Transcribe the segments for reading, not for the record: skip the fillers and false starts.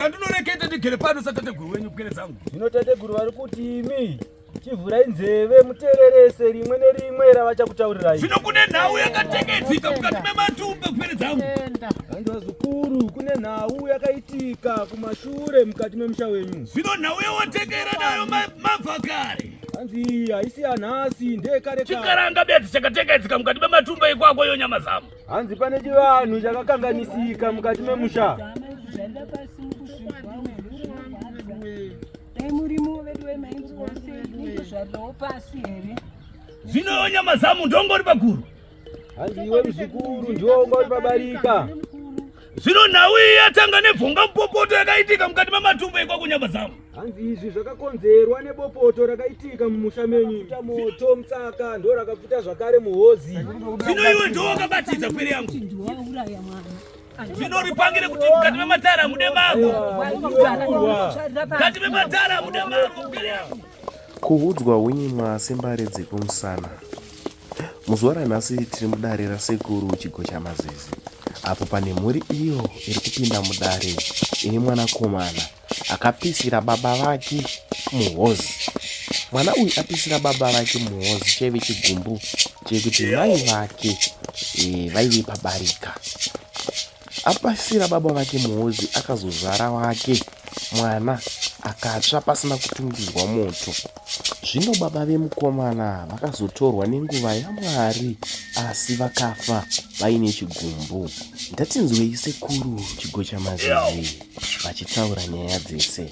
Andinoreketa ndigere pano satateguru wenyu pwere dzangu. Zvino tateguru vari kuti imi chivhurai nzeve muteererese rimwe nerimwe ravachakutaurirai. Zvino kune nhau yakatekedzika mukati mematumba pwere dzangu. Hanzi vazukuru kune nhau yakaitika kumashure mukati memusha wenyu. Zvino nhau yawatekera nayo mabva kare. Hanzi iyi haisi yanhasi ndeyekare kare. Chikaranga bedzi chakatekedzika mukati mematumba ikwakwa yo nyama zamu. Hanzi pane chivanhu chakakanganisika mukati memusha. Zvino nyama zamu ndongori pakuru. Hanzi iwe muzukuru ndiwo unga uri pabarika. Zvino nhau iyi yatanga nebvonga mupopoto yakaitika mukati mematumbu ekwakunyama zamu. Hanzi izvi zvakakonzerwa nebopoto rakaitika mumusha menyu. Moto mutsaka ndo rakapfuta zvakare muhozi. Zvino iwe ndo wakabatidza pwere yangu. Zvino ripangire kuti mukati mematara mude mago. Mukati mematara mude mago pwere yangu. Kuhudzwa hunyimwa sembare dzekumusana. Muzuva ranhasi tiri mudare rasekuru Chigochamazizi apo pane mhuri iyo iri kupinda mudare ine mwanakomana akapisira baba vake muhozi. Mwana uyu apisira baba vake muhozi chaive chigumbu chekuti mai vake e, vaive pabarika. Apasira baba vake muhozi akazozvara wake mwana akatsva pasina kutungidzwa moto. Zvino baba vemukomana vakazotorwa nenguva yaMwari asi vakafa vaine chigumbu. Ndatinzwei sekuru Chigochamazizi vachitaura nyaya dzese.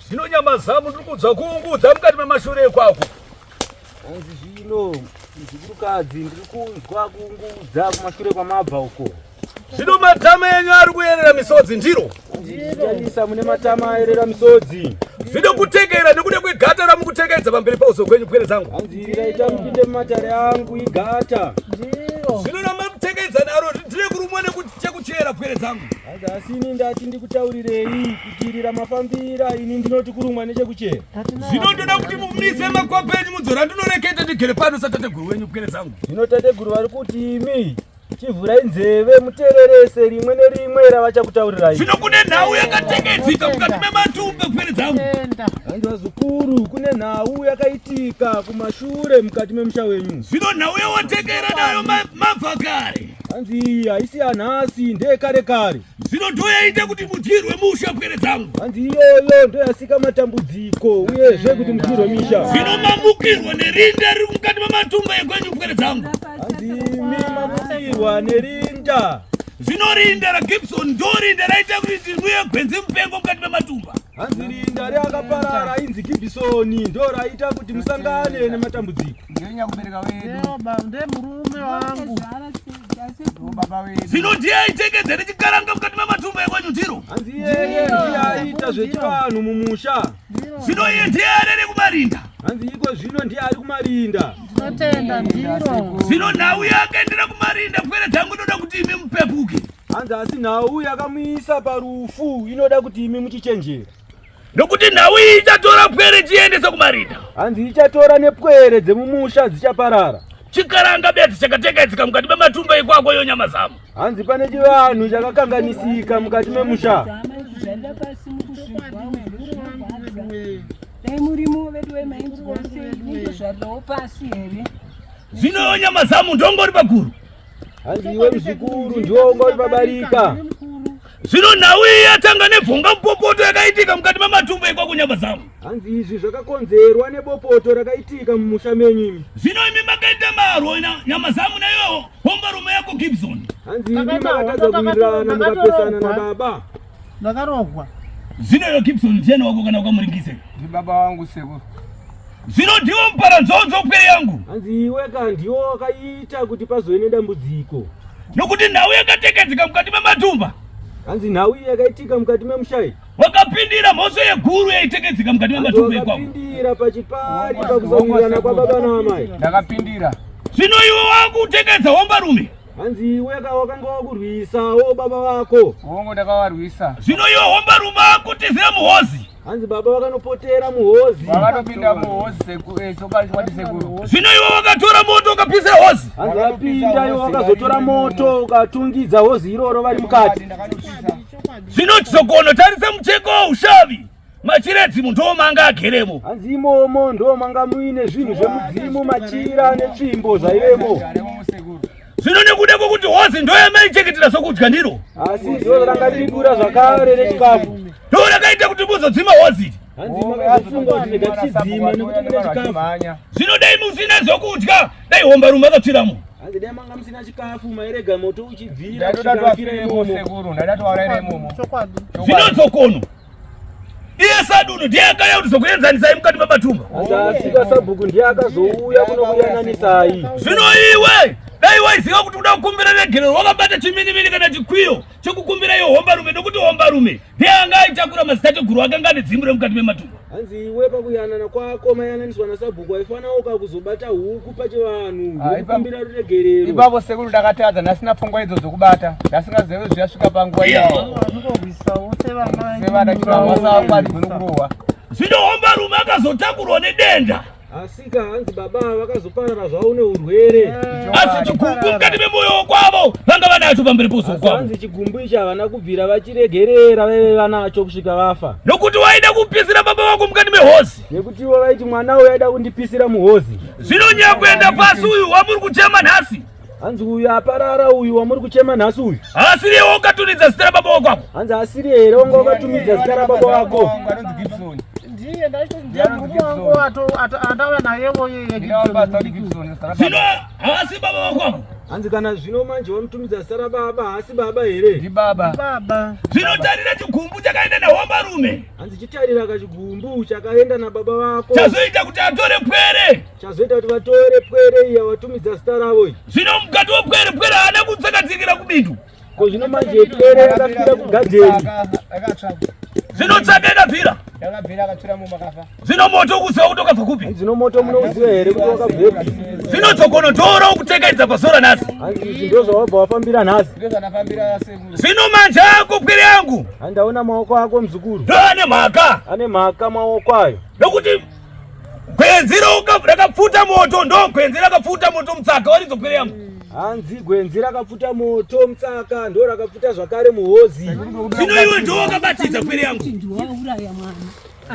Zvino nyama zamu ndiri kunzwa kuungudza mukati memashure ekwako. Hanzi zvino muzukurukadzi ndiri kunzwa kuungudza kumashure kwamabva uko. Zvino matama enyu ari kuyerera misodzi ndiro. Tarisa mune matama ayerera misodzi. Zvino kutekera nekuda kwegata ramukutekedza pamberi pauso kwenyu pwere dzangu. Hanzi iri raita mupinde mumatare angu igata. Zvino ramamutekedza naro ndire kurumwa nekuchekuchera pwere dzangu. Hanzi asi ini ndati ndikutaurirei kuti iri ramafambira ini ndinoti kurumwa nechekuchera. Zvino ndoda kuti mumise makwapa enyu mudzora ndinoreketa ndigere pano satateguru wenyu pwere dzangu. Zvino tateguru vari kuti imi Chivhurai nzeve muteererese rimwe nerimwe ravachakutaurirai. Zvino kune nhau yakatekedzika mukati mematumba pwere dzangu. Hanzi vazukuru, kune nhau yakaitika kumashure mukati memusha wenyu. Zvino nhau yawatekera nayo mabva kare. Hanzi iyi haisi yanhasi ndeyekare kare. Zvino ndoyaita kuti mudyirwe musha pwere dzangu. Hanzi iyoyo ndoyasika matambudziko uyezve kuti mudyirwe misha. Zvino mamukirwa nerinda riri mukati mematumba ekwenyu pwere dzangu. Hanzi imi mamukirwa nerinda. Zvino rinda raGibson ndorinda raita kuti tiuye gwenzi mupengo mukati mematumba. Hanzi rinda reakaparara inzi Gibsoni ndo raita kuti musangane nematambudziko. Ndenyakubereka wedu. Ndemurume wangu. Zvino ndiye aitekedzera nechikaranga mukati mematumba ekwenyu ndiro. Hanzi iyeye ndiye aiita zvechivanhu mumusha. Zvino iye ndiye arere kumarinda. Hanzi iko zvino ndiye ari kumarinda. Tinotenda ndiro. Zvino nhau yakaendera kumarinda pwere dzangu inoda kuti imi mupepuke. Hanzi asi nhau yakamuisa parufu inoda kuti imi muchichenjera. Nokuti nhau iyi ichatora pwere ichiendesa kumarinda. Hanzi ichatora nepwere dzemumusha dzichaparara. Chikaranga bedzi chakatekedzeka mukati mematumba ikwako yo nyama zamu. Hanzi pane chivanhu chakakanganisika mukati memusha. Dai murimo vedu vemainzwa sei mungozvarirawo pasi here? Zvino nyama zamu ndongori pakuru. Hanzi iwe muzukuru ndiwo unga uri pabarika. Zvino nhau iyi yatanga nebvonga mupopoto yakaitika mukati mematumbu ekwakunyama zamu. Hanzi izvi zvakakonzerwa nebopoto rakaitika mumusha menyu imi. Zvino imi makaita marwo nyama zamu naiwewo hombarume yako Gibson. Hanzi imi makatadza kuwirirana mukapesana nababa. Ndakarohwa. Zvino iwe Gibson ndiani wako kana ukamuringise? Ndibaba wangu sekuru. Zvino ndiwo muparanzonzo pwere yangu. Hanzi iwe ka ndiwo wakaita kuti pazove nedambudziko. Nokuti nhau yakatekedzeka mukati mematumba. Hanzi nhau iyi yakaitika mukati memusha iyi. Wakapindira mhosva yeguru yaitekedzeka mukati mematumba ekwako. Wakapindira pachipari pakusawirirana kwababa naamai. Ndakapindira. Zvino iwe wakutekedza hombarume. Hanzi iwe ka wakanga wakurwisawo baba vako. Hongu, ndakavarwisa. Zvino iwe hombarume akutizira muhozi. Hanzi baba vakanopotera muhozi. Vakanopinda muhozi chokwadi sekuru. Zvino iwe wakatora moto ukapisa hozi. Hanzi vapinda iwe wakazotora moto ukatungidza hozi iroro vari mukati. Zvino tsokono tarisa mucheko ushavi. Machiredzi ndo manga ageremo. Hanzi imomo ndo manga muine zvinhu zvemudzimu, machira netsvimbo zvaivemo. Zvino nekuda kwekuti hozi ndo yamaichengetera sokudya ndiro. Asi ndo ranga riri zvakare rechikafu. Ndo rakaita kuti muzodzima hozi. Hanzi makazofunga kuti rega tichidzima nekuti mune chikafu. Zvino dai musina zvokudya, dai hombarume akatsviramo. Hanzi dai manga musina chikafu mairega moto uchibvira Ndaitoda kusvika imomo sekuru, ndaida tovaurayira imomo. Zvino tsokono iye sadunu ndiye akauya kuti zokuenzanisai mukati mematumba. Asika sabhuku ndiye akazouya kunokuyananisai. Zvino iwe dai waiziva kuti uda kukumbira regerero wakabata chiminimini kana chikwiyo chekukumbira iyo hombarume, nokuti hombarume ndiye anga aitakura mazitateguru ake anga ane dzimbu remukati mematumba. Hanzi iwe pakuyanana kwako mayananiswa nasabhuku waifanira ukakuzobata huku pachivanhu wekukumbira ruregerero. Ipapo sekuru ndakatadza, ndasina pfungwa idzo dzokubata, ndasingazivi zviyasvika panguva iyo. Sevana chirwasakwanzwe nokurohwa. Zvino hombarume akazotakurwa nedenda. Asika hanzi baba vakazoparara zvavo neurwere. Asi chigumbu mukati memoyo kwavo vanga vanacho pamberi pouso kwavo. Hanzi chigumbu ichi havana kubvira vachiregerera vaive vanacho kusvika vafa. Nokuti waida kupisira baba vako mukati mehozi. Nekuti ivo vaiti mwana uyu aida kundipisira muhozi. Zvino nyakuenda pasi uyu wamuri kuchema nhasi. Hanzi uyu aparara uyu wamuri kuchema nhasi uyu. Asiri iwe wakatumidza zita rababa wako. Hanzi asiri here wanga wakatumidza zita rababa wako. Ndiye ndiye murume wangu andauya nayewo yeye. Zvino haasi baba wako. Hanzi kana zvino manje wamutumidza zita rababa haasi baba here? Ndi baba. Baba. Zvino tarira chigumbu chakaenda nahombarume. Hanzi chitarira kachigumbu chakaenda nababa vako. Chazoita kuti atore pwere. Chazoita kuti vatore pwere iya watumidza zita ravo iyi. Zvino mukati wepwere pwere haana kutsakatikira kubindu. Ko zvino manje pwere yakafira kugadheni. Zvino tsaka yakabvira. Yakabvira akatsvira mumba akafa. Zvino moto ukuziva kuti wakabva kupi? Zvino moto munouziva here kuti wakabvepi? Zvino tsokono tora ukutekaidza pasora nhasi. Hanzi izvi ndo zvawabva wafambira nhasi. Ndo zvandafambira sekuru. Zvino manje ako pwere yangu. Handaona maoko ako muzukuru. Ndo ane mhaka. Ane mhaka maoko ayo. Nokuti gwenzi rakapfuta moto ndo gwenzi rakapfuta moto mutsaka waridzo pwere yangu. Hanzi gwenzi rakapfuta moto mutsaka ndo rakapfuta zvakare muhozi. Zvino iwe ndo wakabatidza pwere yangu.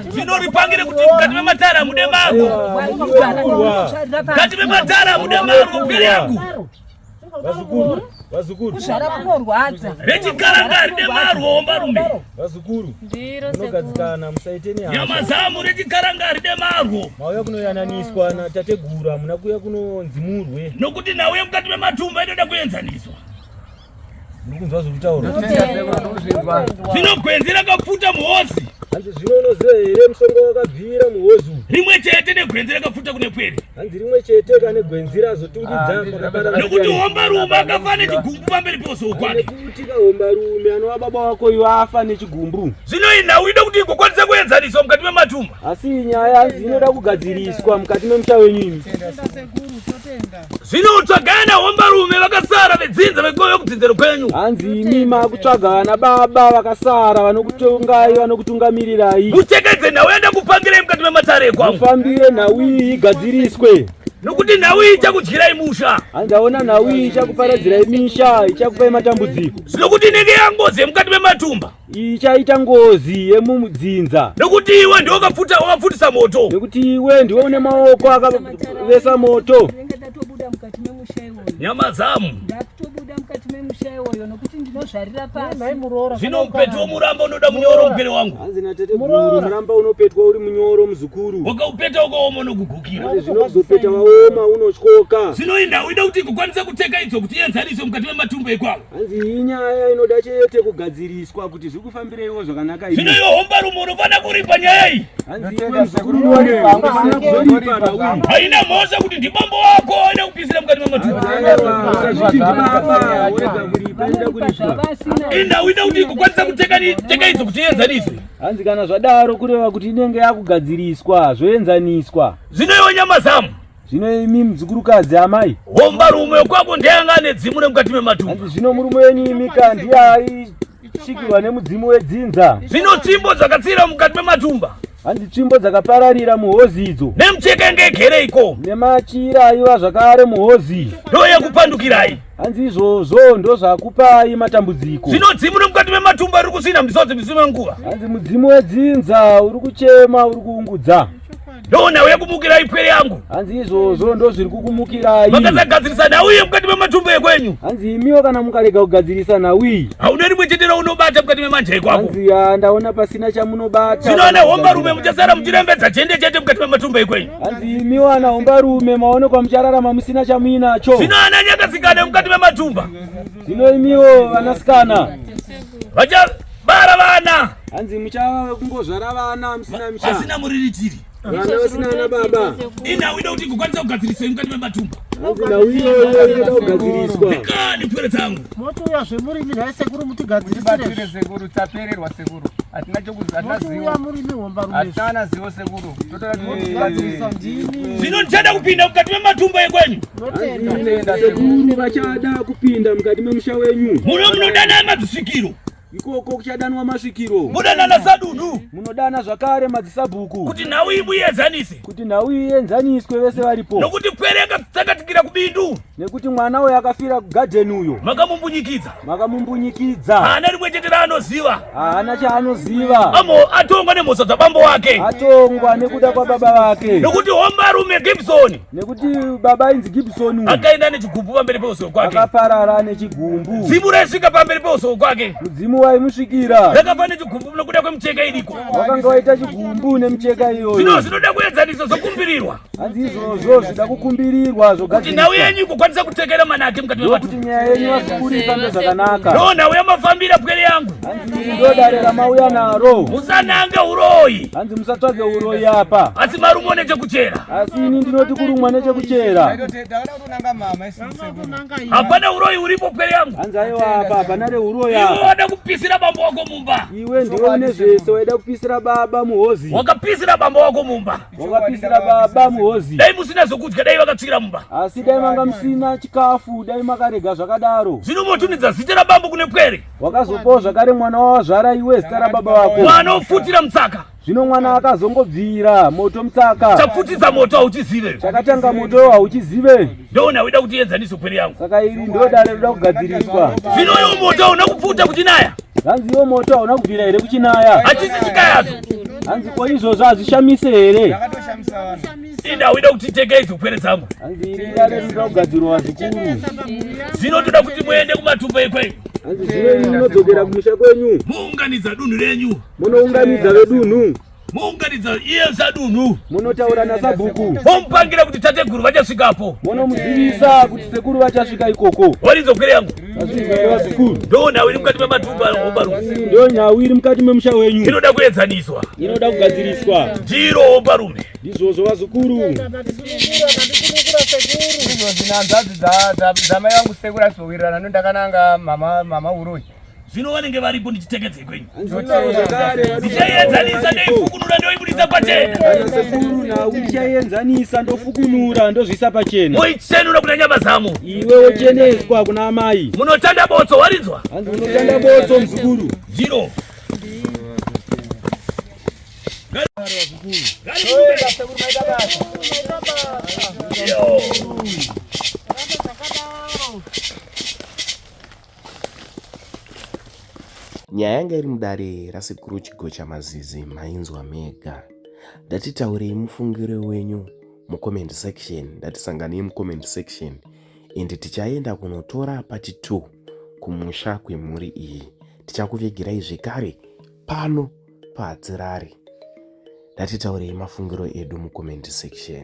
Zvino ripangire kuti mukati mematara mude marwo. Mukati mematara mude marwo pwere yangu. Vazukuru, vazukuru. Kuzvara kunorwadza. Rechikaranga rine marwo hombarume. Vazukuru. Munogadzikana musaite nehasha. Nyama zamu rechikaranga rine marwo. Mauya kunoyananiswa natateguru hamuna kuuya kunonzi murwe. Nokuti nhau yemukati mematumba inoda kuenzaniswa. Muri kunzwa zviri kutaurwa? Zvino gwenzi rakapfuta muhozi. Hanzi zvino unoziva here mushonga wakabvira muhozi uyu? Rimwe chete negwenzi rakapfuta kune pwere. Hanzi rimwe chete kane gwenzi razotungidza pakaparara. Nokuti hombarume akafa nechigumbu pamberi peuso kwake. Nekuti kahombarume anova baba wako iwe afa nechigumbu. Zvino iyi nhau inoda kuti igokwanisa kuenzaniswa mukati mematumba. Asi iyi nyaya hanzi inoda kugadziriswa mukati memusha wenyu imi. Zvino tsvagai nahombarume vakasara vedzinza vekudzinza kwenyu. Hanzi imi makutsvaga vana baba vakasara vanokutongai vanokutungamirirai. Muchekedze nhau yandakupangirai mukati mematare ekwangu. Mufambire nhau iyi igadziriswe. Nokuti nhau iyi ichakudyirai musha. Hanzi aona nhau iyi ichakuparadzirai misha ichakupai matambudziko. Zvinokuti inenge yangozi yemukati mematumba. Ichaita ngozi yemudzinza. Nokuti iwe ndiwe wakapfuta wakapfutisa moto. Nekuti iwe ndiwe une maoko akavesa moto. Ndatobuda mukati memusha iwoyo. Nyama zamu. Ndatobuda mukati memusha iwoyo nokuti ndinozvarira pasi. Zvino mupeti womuramba unoda munyoro mupere wangu. Hanzi natateguru muramba unopetwa uri munyoro muzukuru. Wakaupeta ukaoma unokugukira. Hanzi zvino kuzopeta waoma unotyoka. Zvino inhau ida kuti igokwanisa kuteka idzo kuti ienzaniswe mukati mematumbu ekwavo. Hanzi iyi nyaya inoda chete kugadziriswa kuti zvikufambireiwo zvakanaka. Zvino iwe hombarume unofanira kuripa nyaya iyi. Hanzi iwe muzukuru unofanira kuzoripa nhau iyi. Haina mhosva kuti ndibambo wako aida kupisira mukati mematumbu. Usazviti ndibaba worega kuripa inoda kuripwa. Inhau ida kuti igokwanisa kuteka idzo kuti ienzaniswe. Hanzi kana zvadaro kureva kuti inenge yakugadziriswa zvoenzaniswa. Zvino iwe nyama zamu. Zvino imi muzukurukadzi amai. Hombarume kwako ndiye anga ane dzimu remukati mematumba. Hanzi zvino murume wenyu imika ndiye aisvikirwa nemudzimu wedzinza. Zvino tsvimbo dzakatsira mukati mematumba. Hanzi tsvimbo dzakapararira muhozi idzo. Nemucheka inge igere iko. Nemachira aiva zvakare muhozi. Ndoyekupandukirai. Hanzi izvozvo ndozvakupai matambudziko. Zvino dzimu remukati mematumba riri kusina misodzi misi menguva. Hanzi mudzimu wedzinza uri kuchema uri kuungudza. Ndoona uye kumukirai pwere yangu. Hanzi izvozvo ndozviri kukumukirai. Makasagadzirisa nhau iyi mukati mematumba ekwenyu. Hanzi imiwo kana mukarega kugadzirisa nhau iyi. Hauna rimwe chete raunobata mukati memanja ekwako. Hanzi ya ndaona pasina chamunobata. Zvino ana hombarume muchasara muchirembedza chende chete mukati mematumba ekwenyu. Hanzi imiwo ana hombarume maonekwa muchararama musina chamuinacho. Zvino ana nyakasikana mukati mematumba. Zvino imiwo vanasikana. Vachabara vana. Hanzi muchava vekungozvara vana musina misha. Vasina muriritiri. Vana vasina ana baba. Inhau ida kuti igokwanisa kugadziriswa mukati mematumba. Hanzi nhau iyoyo inoda kugadziriswa. Ndikani pwere dzangu. Motiuya zvemurimi nhai sekuru mutigadzirisire. Tibatsire sekuru tapererwa sekuru. Hatina chokuziva hatina zivo. Motiuya murimi hombarume. Hatina zivo sekuru. Totoda kuti ndimi. Zvino ndichada kupinda mukati mematumba ekwenyu. Notenda. Sekuru vachada kupinda mukati memusha wenyu. Muno munodana madzisvikiro. Ikoko kuchadanwa masvikiro. Munodanana sadunhu. Munodana zvakare madzisabhuku. Kuti nhau iyi muienzanise. Kuti nhau iyi ienzaniswe vese varipo. Nokuti pwere yakatsakatikira kubindu. Nekuti mwana uyo akafira kugadheni uyo. Makamumbunyikidza. Makamumbunyikidza. Haana rimwe chete raanoziva. Haana chaanoziva. Amo atongwa nemhosva dzabambo wake. Atongwa nekuda kwababa vake. Nokuti hombarume Gibson. Nekuti baba ainzi Gibson uyu. Akaenda nechigumbu pamberi peuso kwake. Akaparara nechigumbu. Dzimu raisvika pamberi peuso kwake. Mudzimu waimusvikira. Rakafa nechigumbu nokuda kwemucheka iriko. Wakanga waita chigumbu nemucheka iyoyo. Zvino zvinoda kuenzanisa zvokumbirirwa. Hanzi izvozvo zvida kukumbirirwa Kuti nhau yenyu igokwanisa kutekera manake mukati ndokuti mematumbu. nyaya yenyu vazukuru ifambe zvakanaka. Ndo nhau yamafambira pwere yangu. Hanzi iri ndo dare ramauya naro. Musanange uroyi. Hanzi musatsvage uroyi apa. Asi marumo nechekuchera. Asi ini ndinoti kurumwa nechekuchera. Takada kutonanga mama isu sekuru. Hapana uroyi uripo pwere yangu. Hanzi aiwa apa hapana reuroyi Iwe apa. wada kupisira bambo wako mumba. Iwe ndiwe une zvese waida kupisira baba muhozi. Wakapisira bambo wako mumba. Wakapisira baba muhozi. Dai musina zvokudya dai vakatsvira mumba. Asi dai manga musina chikafu dai makarega zvakadaro. Zvino motunidza zita rabambo kune pwere. Wakazopawo zvakare mwana wawazvara iwe zita rababa vako. Mwana ofutira mutsaka. Zvino mwana akazongobvira moto mutsaka. Chapfutidza moto hauchizive. Chakatanga moto hauchizive. Ndoona waida kuti ienzaniso pwere yangu. Saka iri ndo dare roda kugadziriswa. Zvino iwo moto hauna kupfuta kuchinaya. Hanzi iwo moto hauna kubvira here kuchinaya? Hachisi chikayadzo. Hanzi ko izvozvo hazvishamise here? Zvakatoshamisa vanhu. Inda waida kuti iteke idzo pwere dzangu. Hanzi iri dare rinoda kugadzirwa zvikuru. Zvino toda kuti muende kumatumba ekwenyu. Hanzi zvino imi munodzokera kumusha kwenyu. Mounganidza dunhu renyu. Munounganidza vedunhu. Mounganidza iye sadunhu. Munotaura nasabhuku. Momupangira kuti tateguru vachasvikapo. Munomuzivisa kuti sekuru vachasvika ikoko. Waridzo pwere yangu. Vazvinzwa vazukuru. Ndo nhau iri mukati mematumba hombarume. Ndo nhau iri mukati memusha wenyu. Inoda kuenzaniswa. Inoda kugadziriswa. Ndiro hombarume. Ndizvozvo vazukuru. Izvo zvino hanzvadzi dzamai vangu sekuru achizowirirana nondakananga mama mama uroyi. Zvino vanenge varipo ndichitekedzei kwenyu. Hanzi zvakare Ndichaienzanisa ndoifukunura ndoibudisa pachena. Ana sekuru nhau ndichaienzanisa ndofukunura ndozviisa pachena. Moichenura kuna nyama zamu. Iwe wocheneswa kuna amai. Munotanda botso waridzwa. Hanzi unotanda botso muzukuru. Ndiro. Nyaya yanga iri mudare rasekuru Chigochamazizi mainzwa mega. Ndatitaurei mufungiro wenyu mucomment section. Ndatisanganei mucomment section and tichaenda kunotora part 2 kumusha kwemhuri iyi. Tichakuvigirai zvekare pano paHatirari. Ndatitaurei mafungiro edu mucomment section.